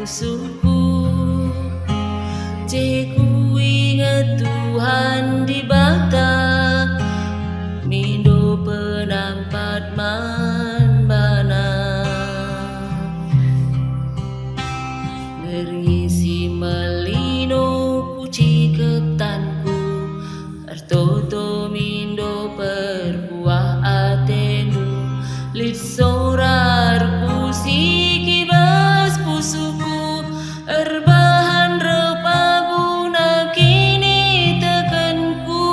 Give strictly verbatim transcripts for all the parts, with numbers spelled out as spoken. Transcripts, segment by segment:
Suku, je kuinget Tuhan Dibata, mindo penampat man baNa. Ngerngi si melino kucikep tanku, ertoto mindo perkuah atendu, lit sora erkusi kibas pusuhku, erbahan reh paguna kinitekenku.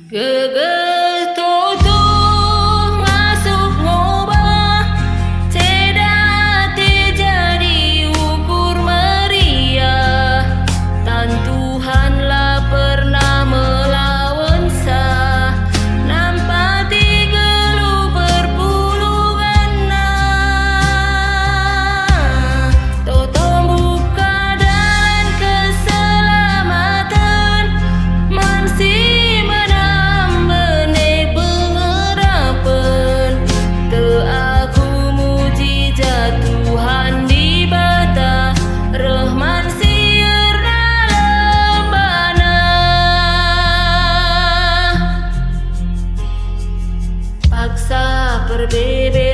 Gegeh toto ngasup ngubah, ceda ate jadi ukur meriah. Tan Tuhan la pernah melawensa, nampati geluh perpulungenNa. Toto mbuka dalan keselamaten man si menam bene pengerapen. Tek aku mujijat Tuhan Dibata, reh man si erdalem baNa. Paksa perbebe